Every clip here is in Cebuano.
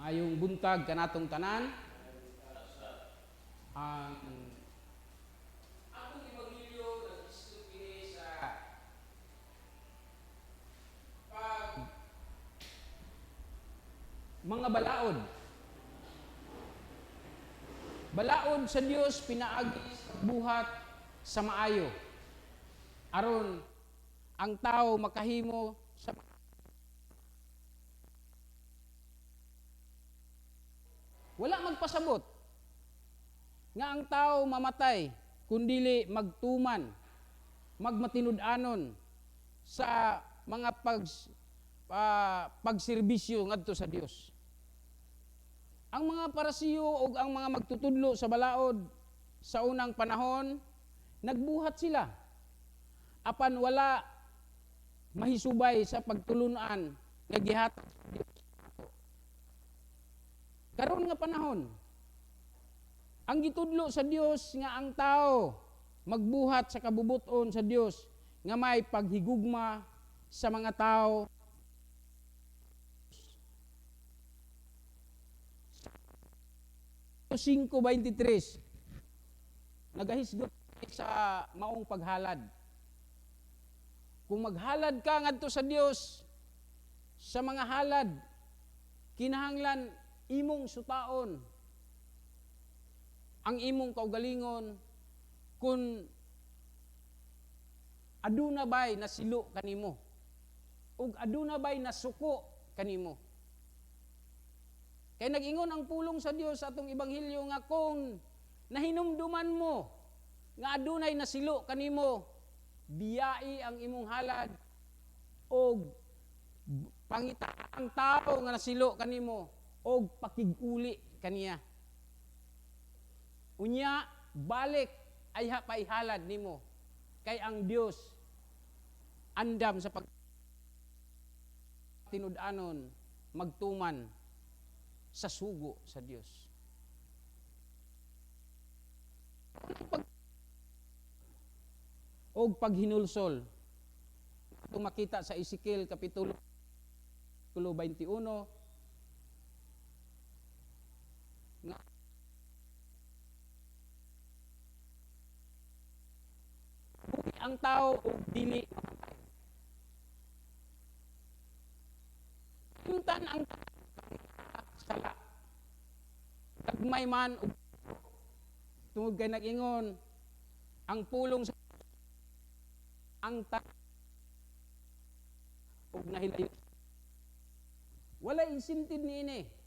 Maayong buntag kanatong tanan. Ang atong ebanghelyo nag-isip kini sa pag mga balaod. Balaod sa Dios pinaagi sa buhat sa maayo. Aron ang tao makahimo sa wala magpasabot nga ang tao mamatay kundili magtuman, magmatinud-anon sa mga pagserbisyo ngadto sa Dios. Ang mga Parasiyo ug ang mga magtutudlo sa balaod sa unang panahon, nagbuhat sila. Apan wala mahisubay sa pagtulunan nga gihatag sa Dios. Karon nga panahon, ang gitudlo sa Dios nga ang tao magbuhat sa kabubuton sa Dios nga may paghigugma sa mga tao. 5:23 nagahisgot sa maong paghalad. Kung maghalad ka ngadto sa Dios sa mga halad, kinahanglan imong sutaon ang imong kaugalingon kung aduna bay nasilo kanimo ug aduna bay nasuko kanimo. Kay nag-ingon ang pulong sa Dios sa atong ebanghelyo nga kung nahinumduman mo nga adunay nasilo kanimo, biyai ang imong halad og pangita ang tao nga nasilo kanimo og pakig-uli kaniya. Unya balik ay paihalad nimo kay ang Dios andam sa pagtinud-anon magtuman sa sugo sa Dios. Og paghinulsol itong makita sa Ezekiel kapitulo 21 nga ang tao og dili mamatay. Untan ang sala. Gagmay man og tungod kay nag-ingon ang pulong sa ang ta og nahilayo. Wala incentive niini.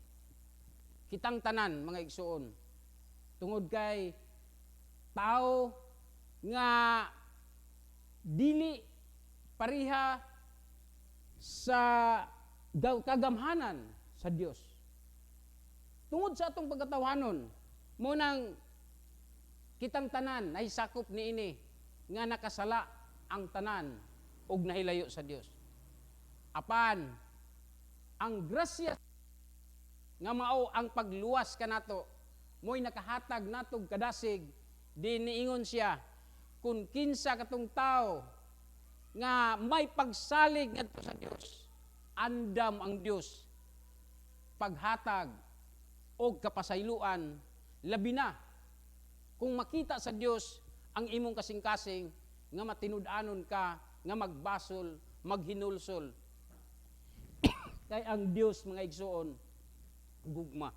Kitang tanan mga igsuon. Tungod kay tao nga dili pariha sa kagamhanan sa Dios. Tungod sa atong pagkatawhanon, mo nang kitang tanan nahisakop niini nga nakasala ang tanan og nahilayo sa Dios. Apan ang grasya nga mao ang pagluwas kanato, mo'y nakahatag natog kadasig, di niingon siya kung kinsa katong tao nga may pagsalig ngadto sa Dios, andam ang Dios paghatag og kapasayloan, labi na kung makita sa Dios ang imong kasing-kasing nga matinud-anon ka, nga magbasol, maghinulsol. Kay ang Dios mga igsuon gugma.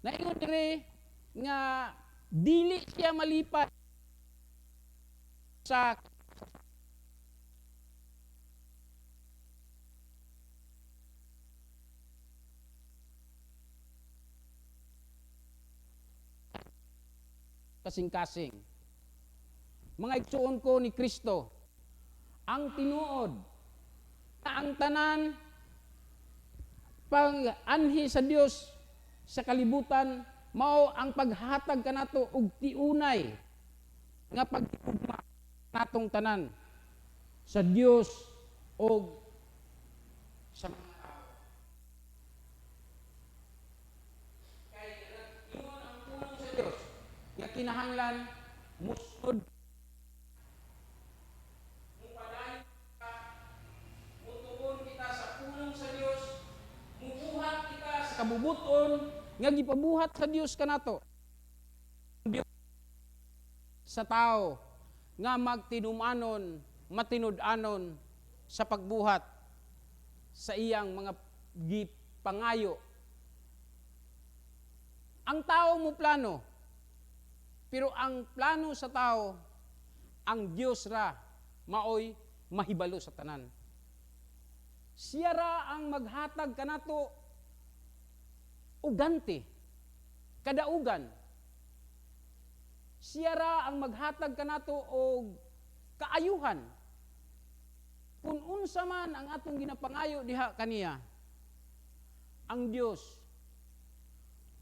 Naingon diri nga dili siya malipay sa kasing-kasing. Mga igsuon ko ni Kristo, ang tinuod na ang tanan pang-anhi sa Dios sa kalibutan mao ang paghatag kanato og tiunay nga pagtugma natong tanan sa Dios og sa mga tao. Kay ingon ang pulong sa Dios nga kinahanglan musod mupadayon ka, mutuon kita sa pulong sa Dios, mubuhat kabubut-on nga gipabuhat sa Dios kanato. Sa tao nga magtinumanon, matinud-anon sa pagbuhat sa iyang mga gipangayo. Ang tao mo plano, pero ang plano sa tao, ang Dios ra maoy mahibalo sa tanan. Siya ra ang maghatag kanato og ganti, kadaugan. Siya ra ang maghatag kanato og kaayuhan. Kung unsa man ang atong ginapangayo diha kaniya, ang Dios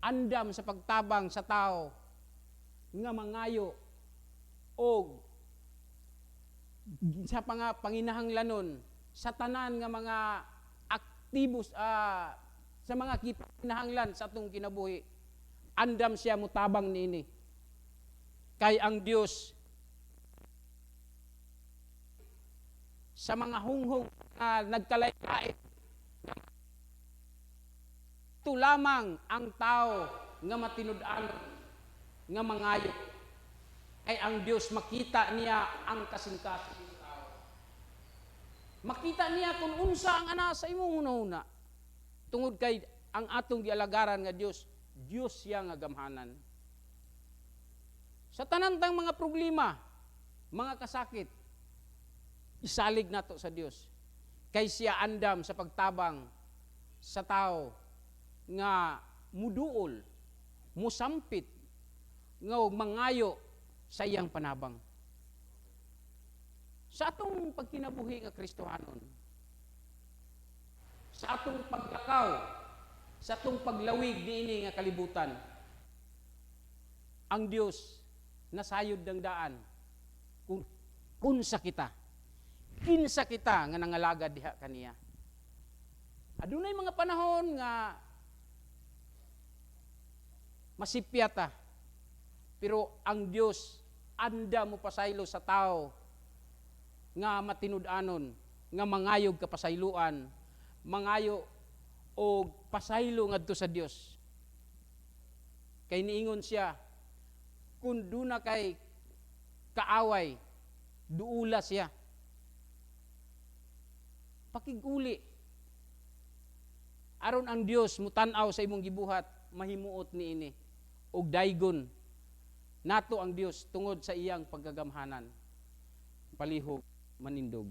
andam sa pagtabang sa tao nga mangayo og sa panginahanglanon sa tanan nga mga aktibos sa mga kinahanglan sa atong kinabuhi. Andam siya mutabang niini kay ang Dios sa mga hunghong nagkalay-lain, ito lamang ang tao nga matinud-anon nga mangayo kay ang Dios makita niya ang kasing-kasing sa tao. Makita niya kung unsa ang ana sa imong hunahuna. Tungod kay ang atong gialagaran nga Dios, Dios siya nga gamhanan. Sa tanan tang mga problema, mga kasakit, isalig nato sa Dios. Kay siya andam sa pagtabang sa tao nga muduol, musampit, nga mangayo sa iyang panabang. Sa atong pagkinabuhi nga Kristohanon, sa atong paglakaw, sa atong paglawig niini nga kalibutan, ang Dios nasayod ng daan kung unsa kita, kinsa kita nga nangalagad diha kaniya. Adunay mga panahon nga masipya ta, pero ang Dios anda mo pasaylo sa tao nga matinud-anon, nga mangayog kapasayloan, mangayo og pasaylo ngadto sa Dios. Kay niingon siya, kung duna kay kaaway, duula siya. Pakiguli. Aron ang Dios mutan-aw sa imong gibuhat, mahimuot niini og daygon nato ang Dios tungod sa iyang pagkagamhanan. Palihog manindog.